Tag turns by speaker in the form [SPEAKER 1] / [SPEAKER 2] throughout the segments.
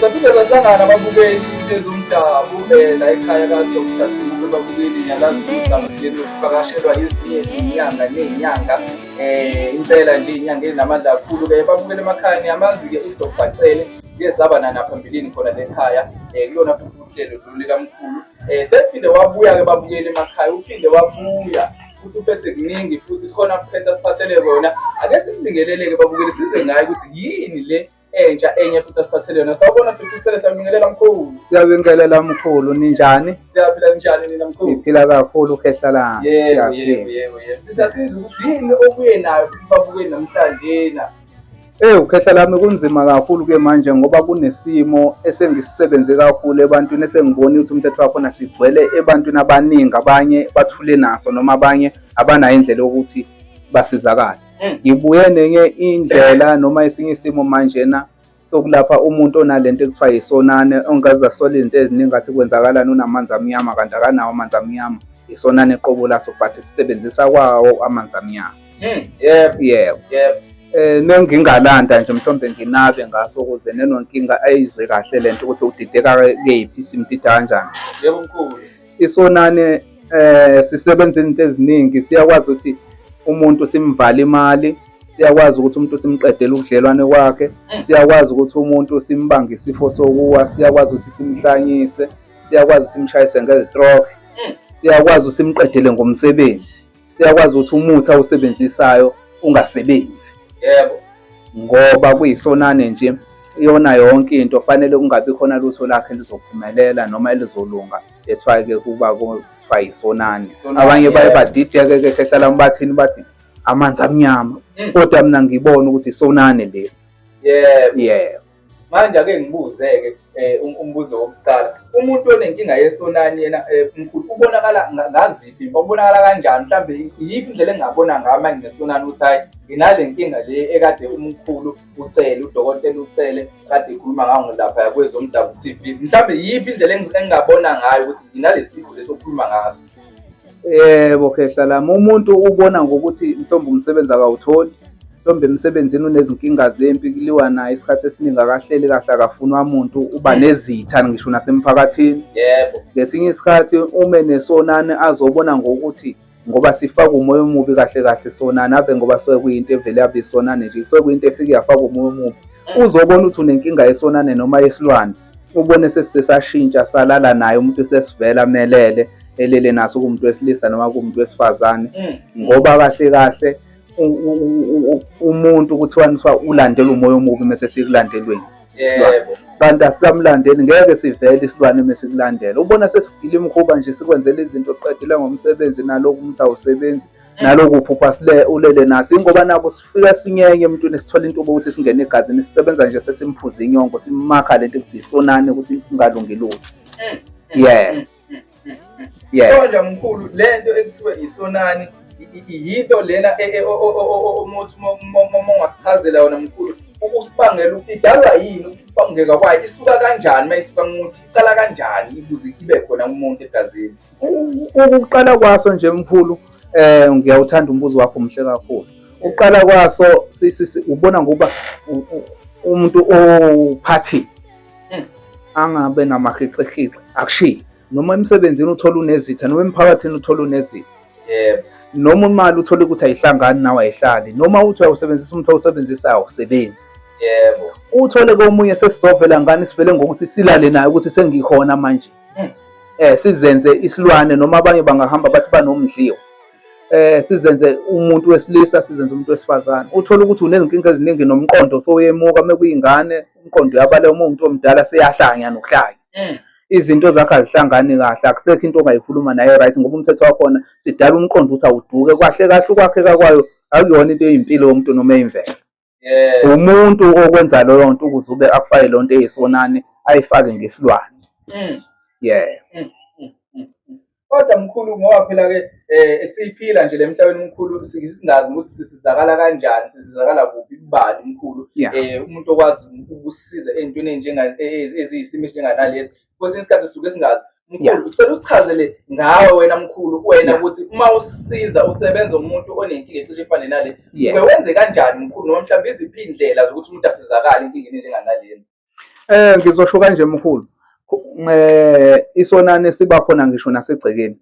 [SPEAKER 1] Saphinde sahlangana ababukeli bezomdabu la ekhaya ka-Dr. Dube. Babukeli, niyalazi ukuthi sigezi ukuvakashelwa ezinye izinyanga ney'nyanga, impela nje iy'nyanga ezinamandla kakhulu-ke. Babukeli emakhaya, niyamazi-ke uDr Cele, kuye saba naphambilini khona la ekhaya, kulona futhi uhlelo lolu likamkhulu. Sephinde wabuya-ke, babukeli emakhaya, uphinde wabuya futhi uphethe kuningi futhi khona kuphethe asiphathele kona. Ake simbingelele-ke, babukeli, size ngayo ukuthi yini le entsha enye futhi asiphathele yona. Sawubona futhi, uCele, siyabingelela mkhulu.
[SPEAKER 2] Siyabingelela mkhulu, ninjani?
[SPEAKER 1] Siyaphila, njani nina mkhulu?
[SPEAKER 2] Siphila kakhulu, khehla lami.
[SPEAKER 1] Yebo.
[SPEAKER 2] Siyaphila.
[SPEAKER 1] Yebo, sithi asizi ukuthi yini obuye nayo futhi babukeli namhlanje na.
[SPEAKER 2] Eh, ukhehla lami, kunzima kakhulu ke manje ngoba kunesimo esengisisebenze kakhulu ebantwini, esengibona ukuthi umthetho wakhona sigcwele ebantwini abaningi, abanye bathule naso noma abanye abanayo indlela yokuthi basizakale. Ngibuye nenye indlela noma esinye isimo manjena sokulapha umuntu onalento ekuthiwa yisonane, ongaze asola izinto eziningi ngathi kwenzakalani, unamanzi amnyama kanti akanawo amanzi amnyama, isonane qobo laso, but sisebenzisa kwawo amanzi amnyama.
[SPEAKER 1] Yebo.
[SPEAKER 2] Yebo. Mengingalanda nje mhlawumbe nginabe ngaso ukuze nenonkinga ayizwe kahle lento ukuthi udideka kephi, simdida kanjani.
[SPEAKER 1] Yebo mkhulu.
[SPEAKER 2] Isonane sisebenza izinto eziningi, siyakwazi ukuthi umuntu simvale imali, siyakwazi ukuthi umuntu simqedele ubudlelwane kwakhe, siyakwazi ukuthi umuntu simbange isifo sokuwa, siyakwazi ukuthi simhlanyise, siyakwazi ukuthi simshayise nge-stroke, siyakwazi ukuthi simqedele ngomsebenzi, siyakwazi ukuthi umuthi awusebenzisayo ungasebenzi. Ngoba kuyisonane nje iyona yonke into, fanele kungabi khona lutho lakhe elizophumelela noma elizolunga. That's-ke kuba kuthiwa yisonane.
[SPEAKER 1] Isonane.
[SPEAKER 2] Abanye baye badideke-ke, khehla lami, bathini, bathi amanzi amnyama, kodwa mina ngibona ukuthi isonane lesi.
[SPEAKER 1] Yebo.
[SPEAKER 2] Yebo.
[SPEAKER 1] Manje ake ngibuze-ke umbuzo wokuqala. Umuntu onenkinga yesonani yena, mkhulu, ubonakala ngaziphi? Ubonakala kanjani? Mhlambe iyiphi indlela engingabona ngayo uma nginesonani ukuthi hhayi, nginale nkinga le ekade umkhulu uCele, udokotela uCele kade ekhuluma ngayo laphaya kwezomdabu TV. Mhlambe iyiphi indlela engingabona ngayo ukuthi nginale sifo lesi okhuluma ngaso?
[SPEAKER 2] Yebo, khehla lami, umuntu ubona ngokuthi mhlawumbe umsebenzi akawutholi, mhlawumbe emsebenzini unezinkinga zempi, kuliwa naye isikhathi esiningi, akahleli kahle, akafunwa muntu, uba nezitha ngisho nasemphakathini. Ngesinye isikhathi ume nesonane azobona ngokuthi ngoba sifaka umoya omubi kahle kahle sonane, ave ngoba suke kuyinto evele yabe isonane nje, kusuke kuyinto efike yafaka umoya omubi. Uzobona ukuthi unenkinga yesonane noma yesilwane, ubone sesisashintsha salala naye umuntu, sesivela melele elele naso, kuwumuntu wesilisa noma kuwumuntu wesifazane, ngoba kahle kahle umuntu kuthiwa kuthiwa ulandela umoya omubi mese sikulandelweni. Kanti asisamlandeli, ngeke sivele isilwane mese sikulandela. Ubona sesigila imikhuba nje, sikwenzela izinto, qedile ngomsebenzi, naloku umuntu awusebenzi, naloku uphupha sile ulele naso, ingoba nako sifika sinyenye emntwini, sithola intuba ukuthi singene egazini, sisebenza nje sesimphuza inyongo, simakha lento ukuthi isonane ukuthi kungalungi lutho. Yeah.
[SPEAKER 1] Kodwa mkhulu, lento ekuthiwa isonani yinto lena umuthi ongasichazela yona mkhulu, ukusibangela ukuthi idalwa yini, ukubangeka kwayo, isuka kanjani uma isuka kumuntu, iqala kanjani ukuze ibe khona kumuntu egazini?
[SPEAKER 2] Ukuqala kwaso nje mkhulu, ngiyawuthanda umbuzo wakho, muhle kakhulu. Ukuqala kwaso ubona ngokuba umuntu ophathi angabe namahiqihiqi, akushiyi, noma emsebenzini uthola unezitha, noma emphakathini uthola unezitha. Noma imali uthole ukuthi ayihlangani nawe, ayihlali, noma uthi uyawusebenzisa umuthi awusebenzisayo, awusebenzi. Uthole komunye sesizovela ngani, sivele ngokuthi silale naye ukuthi sengikhona manje. Sizenze isilwane, noma abanye bangahamba bathi banomdliwa. Sizenze umuntu wesilisa, sizenze umuntu wesifazane. Uthole ukuthi unezinkinga eziningi nomqondo sowuyemuka, uma kuyingane umqondo uyabaleka, uma umuntu omdala seyahlanya nokuhlanya. Izinto zakhe azihlangani kahle, akusekho into ongayikhuluma naye right, ngoba umthetho wakhona sidala umqondo ukuthi awuduke kahle kahle, ukwakheka kwayo akuyona into eyimpilo yomuntu noma eyimvelo. Umuntu okwenza leyo nto ukuze ube akufake leyo nto eyisonane, ayifake ngesilwane. Yeah.
[SPEAKER 1] Kodwa mkhulu, ngoba phela-ke siyiphila nje le emhlabeni mkhulu, singazi ukuthi sisizakala kanjani, sisizakala kuphi, kubani mkhulu. Umuntu okwazi ukusiza ey'ntweni eziyisimo esinjenganalesi, kwesinye isikhathi sisuke singazi. Mkhulu, ucela usichazele ngawe wena mkhulu, wena ukuthi uma usiza usebenza umuntu onenkinga ecishe ifane nale, uke wenze kanjani mkhulu, noma mhlawumbe iziphi iy'ndlela zokuthi umuntu asizakale enkingeni enjenganalena?
[SPEAKER 2] Ngizosho kanje mkhulu, isonane siba khona ngisho nasegcekeni.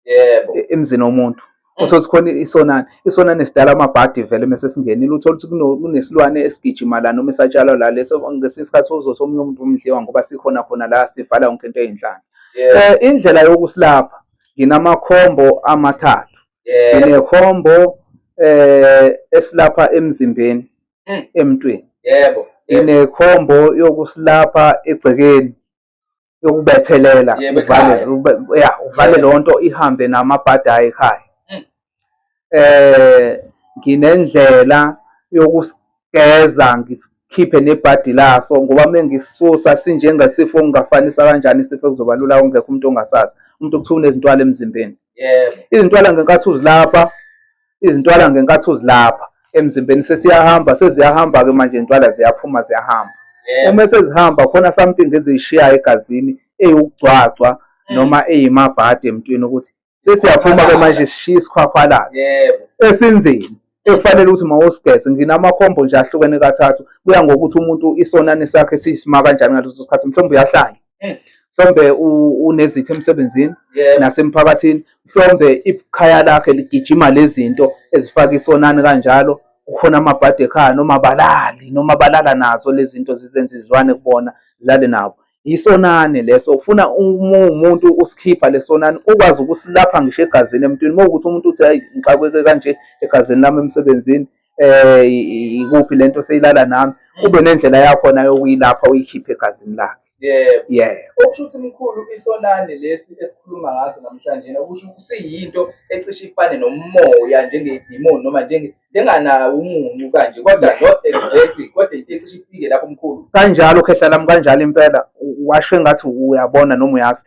[SPEAKER 1] Yebo.
[SPEAKER 2] Emzini womuntu. Uthole ukuthi khona isonane, isonane sidala amabhadi vele mese singenile. Uthole ukuthi kunesilwane esigijima la noma esatshalwa la, leso ngesinye isikhathi uzothi omunye umuntu umdliwa ngoba sikhona khona la sivala yonke into eyinhlanhla. Indlela yokusilapha nginamakhombo amathathu. Nginekhombo esilapha emzimbeni emntwini.
[SPEAKER 1] Yebo.
[SPEAKER 2] Nginekhombo yokusilapha egcekeni yokubethelela uvale ya uvale lonto ihambe namabhadi ayo ekhaya. Nginendlela yokusigeza ngisikhiphe nebhadi laso ngoba uma ngisisusa sinjengesifo ngingafanisa kanjani isifo ekuzoba lula kungekho umuntu ongasazi. Umuntu kuthiwa unezintwala emzimbeni.
[SPEAKER 1] Yebo.
[SPEAKER 2] Izintwala ngenkathi uzilapha, izintwala ngenkathi uzilapha emzimbeni sesiyahamba, seziyahamba-ke manje intwala ziyaphuma ziyahamba. Uma sezihamba khona something eziyishiyayo egazini eyukugcwagcwa noma eyimabhadi emntwini ukuthi sesiyaphuma-ke manje sishiya isikhwakhwalala esinzima ekufanele ukuthi mawusigeze. Nginamakhombo nje ahlukene kathathu, kuya ngokuthi umuntu isonane sakhe siyisima kanjani ngaleso sikhathi. Mhlawumbe uyahlanya, mhlawumbe unezitha emsebenzini nasemphakathini, mhlawumbe ikhaya lakhe ligijima lezinto ezifaka isonane kanjalo, kukhona amabhadi ekhaya noma balali noma balala nazo lezi zinto zizenza izilwane kubona zilale nabo. Yisonane leso, ufuna uma uwumuntu usikhipha lesonane ukwazi ukusilapha ngisho egazini emntwini. Uma kuwukuthi umuntu uthi hayi ngixakeke kanje egazini lami emsebenzini, ikuphi lento seyilala nami, ube nendlela yakhona yokuyilapha uyikhiphe egazini lakhe.
[SPEAKER 1] Yebo.
[SPEAKER 2] Yebo.
[SPEAKER 1] Okusho ukuthi mkhulu isonane lesi esikhuluma ngaso namhlanje okusho ukuthi siyinto ecishe ifane nomoya njengedimoni noma njenganawo umuncu kanje kodwa not exactly kodwa into ecishe ifike lapho mkhulu.
[SPEAKER 2] Kanjalo khehla lami kanjalo impela washo engathi uyabona noma uyazi.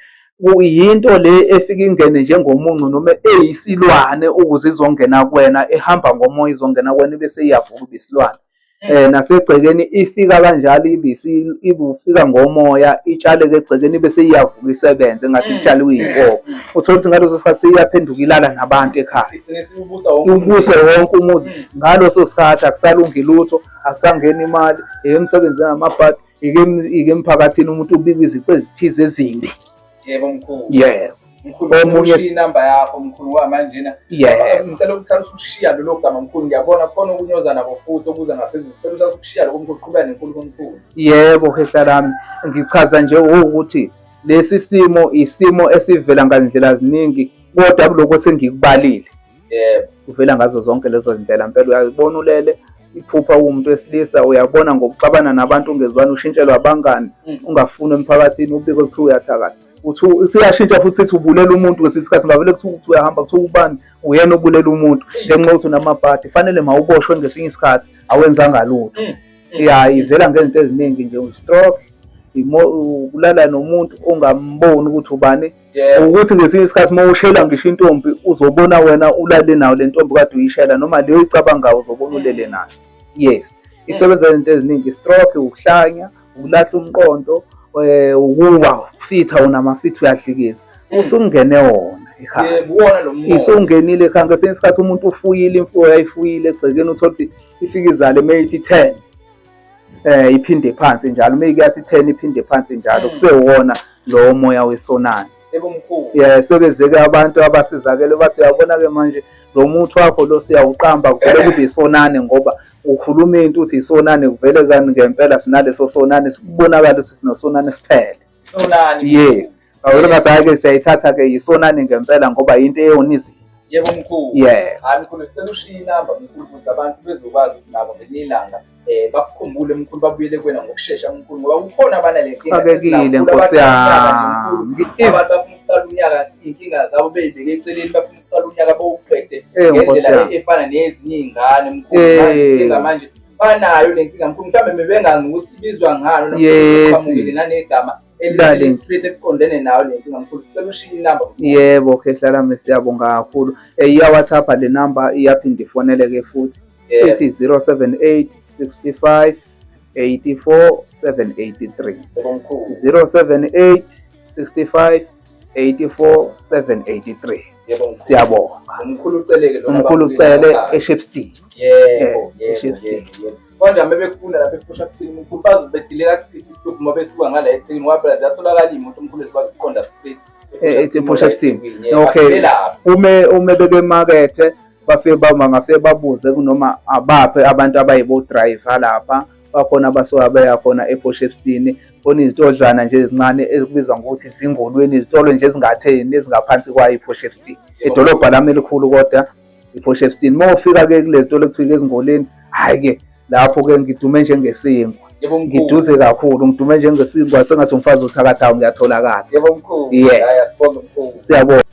[SPEAKER 2] Yinto le efike ingene njengomuncu noma eyisilwane ukuze izongena kuwena, ehamba ngomoya izongena kuwena ibese iyavuka ibe isilwane. Nasegcekeni ifika kanjalo ibufika ngomoya itshaleke egcekeni ibe seyiyavuka isebenze engathi itshaliwe iy'nkoko. Uthole ukuthi ngaleso sikhathi seyiyaphenduka ilala nabantu ekhaya. Ibuse wonke umuzi. Ngaleso sikhathi akusalungi lutho, akusangeni imali, emsebenzini amabhadi, ike emphakathini umuntu ubika izici ezithize ezimbi.
[SPEAKER 1] Yebo mkhulu.
[SPEAKER 2] Yebo.
[SPEAKER 1] Mkhulu omunye inamba yakho mkhulu ngoba manje
[SPEAKER 2] yebo
[SPEAKER 1] ngicela ukuthi usushiya lelo gama mkhulu, ngiyabona khona okunyoza nabo futhi okuza ngaphezulu, sicela ukuthi usushiya lokho mkhulu, qhubeka nenkulumo mkhulu.
[SPEAKER 2] Yebo khehla lami, ngichaza nje ukuthi lesi simo isimo esivela ngandlela ziningi kodwa kuloko sengikubalile.
[SPEAKER 1] Yebo.
[SPEAKER 2] Uvela ngazo zonke lezo zindlela mpela, uyazibona ulele iphupha uwumuntu wesilisa, uyabona ngokuxabana nabantu ungezwani, ushintshelwa abangani, ungafuni emphakathini, ubike kuthiwa uyathakatha. Uthi siyashintsha futhi sithi ubulela umuntu kwesinye isikhathi, ngavele kuthiwa ukuthi uyahamba kuthiwa ubani uyena obulela umuntu ngenxa yokuthi unamabhadi, fanele mawuboshwe ngesinye isikhathi awenzanga lutho. Ya, ivela ngezinto eziningi nje, stroke, ukulala nomuntu ongamboni ukuthi ubani. Ukuthi ngesinye isikhathi uma ushela ngisho intombi uzobona wena ulale nayo le ntombi kade uyishela noma leyo oyicabangayo uzobona ulele nayo. Yes, isebenza izinto eziningi, stroke, ukuhlanya, ukulahla umqondo, ukuwa, ufitha unamafithi uyadlikiza. Usungene wona ekhaya. Isungenile ekhaya ngesinye isikhathi umuntu ufuyile imfuyo yayifuyile egcekeni, uthole ukuthi ifika izale uma ithi 10 iphinde phansi njalo, uma ike yathi 10 iphinde phansi njalo, kusewona lowo moya wesonane.
[SPEAKER 1] Yebo mkhulu.
[SPEAKER 2] Yeah, sebezeke abantu abasizakele bathi uyabona-ke manje lo muthi wakho lo siyawuqamba kuvele kube isonane ngoba ukhuluma into uthi isonane kuvele kani ngempela sinaleso sonane sikubonakala ukuthi sinosonane siphele.
[SPEAKER 1] Sonane.
[SPEAKER 2] Yes. Awule ngathi hhayi-ke siyayithatha-ke yisonane ngempela ngoba yinto eyona izinto.
[SPEAKER 1] Yebo mkhulu.
[SPEAKER 2] Yeah.
[SPEAKER 1] Hayi mkhulu, sicela ushiye inamba mkhulu ukuze abantu bezokwazi ukuthi nabo ngelinye ilanga bakukhumbule mkhulu, babuyele kuwena ngokushesha mkhulu ngoba kukhona abanale nkinga.
[SPEAKER 2] Xakekile nkosi yami.
[SPEAKER 1] Abantu bafuna ukuqala unyaka iy'nkinga zabo bey'beke eceleni, bafuna ukuqala unyaka bawuqede ngendlela efana nezinye iy'ngane mkhulu. Inkinga manje banayo le nkinga mkhulu, mhlawumbe bebengazi ukuthi ibizwa ngalo noma nanegama elistraight ekuqondene nayo le nkinga mkhulu, sicela ushiye inamba.
[SPEAKER 2] Yebo khehla lami, siyabonga kakhulu. Iya-WhatsApp le namba, iyaphinde ifoneleke futhi. Ithi 078 65 84 783. 078 65 84 783.
[SPEAKER 1] Yebo mkhulu.
[SPEAKER 2] Siyabonga.
[SPEAKER 1] Umkhulu uCele-ke lona
[SPEAKER 2] Umkhulu
[SPEAKER 1] ababukeli
[SPEAKER 2] uCele
[SPEAKER 1] emakhaya.
[SPEAKER 2] eShepstone.
[SPEAKER 1] Yebo,
[SPEAKER 2] Eh,
[SPEAKER 1] yebo,
[SPEAKER 2] eShepstone.
[SPEAKER 1] yebo, yebo. Kodwa uma bekufunda lapha ePort-Shepstone umkhulu bazobe bedileka kusiphi isitobhi uma besuka ngala eThekwini ngoba phela ziyatholakala iy'moto umkhulu ezikwazi ukuqonda straight
[SPEAKER 2] ePort Shepstone.
[SPEAKER 1] Yebo,
[SPEAKER 2] Okay.
[SPEAKER 1] badlulelaphi.
[SPEAKER 2] Ume bekemakethe bafike bangafike babuze kunoma abaphi abantu abayibo driver lapha bakhona abasuka beya khona ePort Shepstone khona izitodlwana nje ezincane ezibizwa ngokuthi izingolweni izitolo nje ezingatheni ezingaphansi kwayo iPort Shepstone idolobha lami elikhulu kodwa iPort Shepstone uma ufika ke kulezi zitolo ekuthiwa ezingolweni hhayi ke lapho ke ngidume njengesinkwa
[SPEAKER 1] Yebo mkhulu.
[SPEAKER 2] ngiduze kakhulu ngidume njengesinkwa sengathi umfazi othakathayo ngiyatholakala
[SPEAKER 1] Yebo mkhulu.
[SPEAKER 2] Yeah.
[SPEAKER 1] Hhayi asibonge mkhulu.
[SPEAKER 2] Siyabonga.